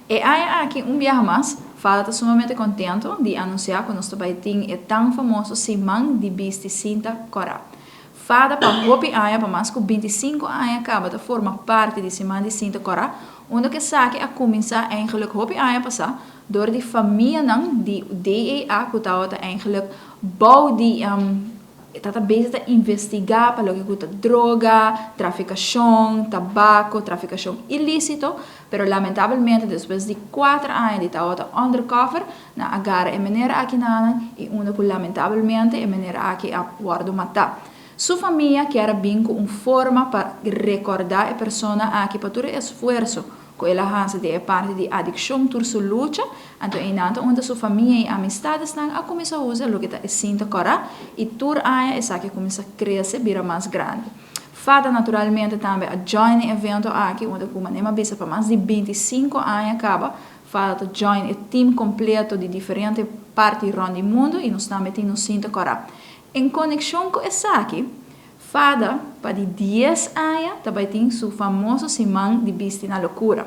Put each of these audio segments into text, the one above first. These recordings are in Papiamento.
E aña aki un biaha mas, FADA ta sumamente contento di anuncia cu nos tambe tin e tan famoso Siman di Bisti Cinta Cora. FADA pa hopi aña, pa mas cu 25 aña caba ta forma parti di Siman di Cinta Cora, unda cu esaki a cuminsa eigenlijk hopi aña pasa door di famianan di DEA cu tabata eigenlijk bou di tabata bezig ta investiga pa loke cu ta droga, traficacion, tabaco, traficacion ilicito, pero lamentablemente despues di 4 aña di tabata undercover, nan a gara e meneer aki nan y unda cu lamentablemente e meneer aki a wordo mata. Su famia kier a bin cu un forma pa recorda e persona aki pa tur esfuerso cu el a haci di parti di adiccion, tur su lucha, anto einan unda su famia y amistadnan a cuminsa usa loke ta e cinta cora y tur aña esaki a cuminsa crece, bira mas grandi. FADA naturalmente tambe a join e evento aki, unda cu manera bisa pa mas di 25 aña caba, FADA ta join e team completo di diferente parti rond di mundo y nos tambe tin cinta cora. En conexion cu esaki, FADA pa di 10 aña tambe tin su famoso Siman di Bisti na Locura.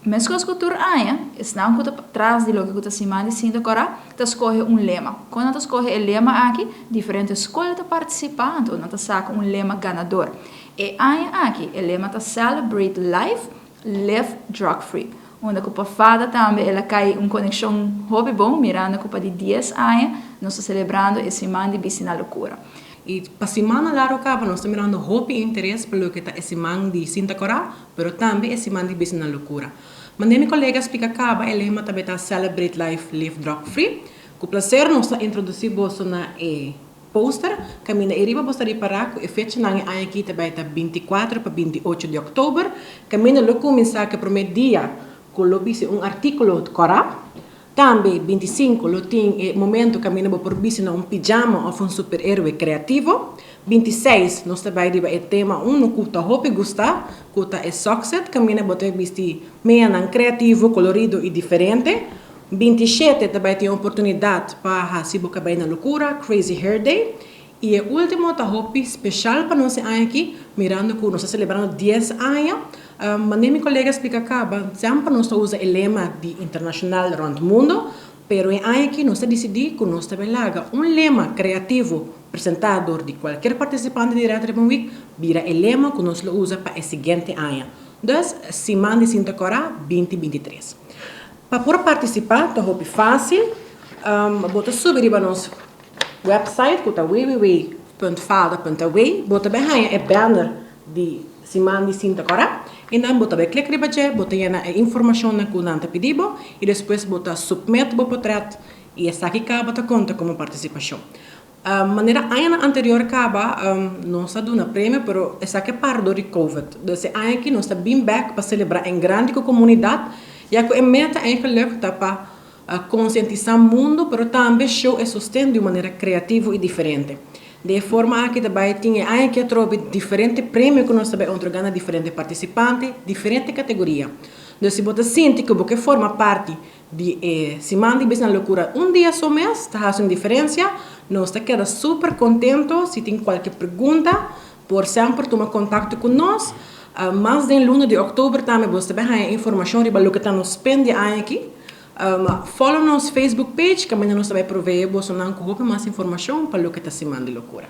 Mescos cu tur aña, esnan cu ta tras di loke ta Siman di Cinta Cora, ta scoge un lema. Con ta scoge e lema aki, diferente scol ta participa, anto nan ta saca un lema ganador. E aña aki, e lema ta "Celebrate Life, Live Drug Free". Unda cu pa FADA tambe el a cay un conexion hopi bon, mirando cu pa di 10 aña nos ta celebrando e Siman di Bisti na Locura. Y pa siman largo caba nos ta mirando hopi interes pa loke ta e Siman di Cinta Cora, pero tambe e Siman di Bisti na Locura. Manera mi colega a splica caba, e lema tambe ta "Celebrate Life, Live Drug Free". Cu placer nos ta introduci boso na e poster, caminda ariba bo ta ripara cu e fecha nan aki tambe ta 24 pa 28 di october, caminda lo cuminsa cu e prome dia cu lo bisti un articulo cora. Tambe 25 lo tin e momento caminda bo por bisti na un pijama of un superheroe creativo. 26 nos tambe riba e tema un cu ta hopi gusta, cu ta e sock set, caminda bo ta bisti meanan creativo, colorido y diferente. 27 tambe tin oportunidad pa haci bo cabey na locura, Crazy Hair Day. Y e ultimo ta hopi special pa nos aki, mirando cu nos ta celebrando 10 aña. Manera mi colega a splica caba, semper nos ta usa e lema di internacional rond mundo, pero e aña aki nos a dicidi cu nos tambe laga un lema creativo presenta di cualkier participante di Red Ribbon Week, bira e lema cu nos lo usa pa e siguiente aña. Dus, Siman di Cinta Cora 2023. Pa por participa, ta hopi facil, bo ta subi riba nos website, cu ta www.fada.aw, bo ta bay e banner di Siman di Cinta Cora, y dan bo ta bay click riba dje, bo ta yena e informacion cu nan ta pidi bo, y despues bo ta submit bo portret, y esaki caba ta conta como participacion. Manera aña anterior caba, nos a duna premio, pero esaki a para di COVID. Dus aña aki nos ta bin back pa celebra en grandi cu comunidad, ya cu e meta eigenlijk ta pa concientisa mundo, pero tambe show e sosten di un manera creativo y diferente. Di forma cu tambe tin aki atrobe diferente premio cu nos tambe ta entrega na diferente participante, diferente categoria. Anto, si bo sinti cu bo forma parti di Siman di Bisti na Locura un dia so mes, ta haciendo un diferencia, nos ta keda super contento. Si tin cualkier pregunta, por semper tuma contacto cu nos. Mas den luna di october tambe bo ta haya informacion riba loke ta nos pende aki. Follow nos Facebook page, cu nos tambe ta provee boso cu mas informacion pa loke ta Siman di Locura.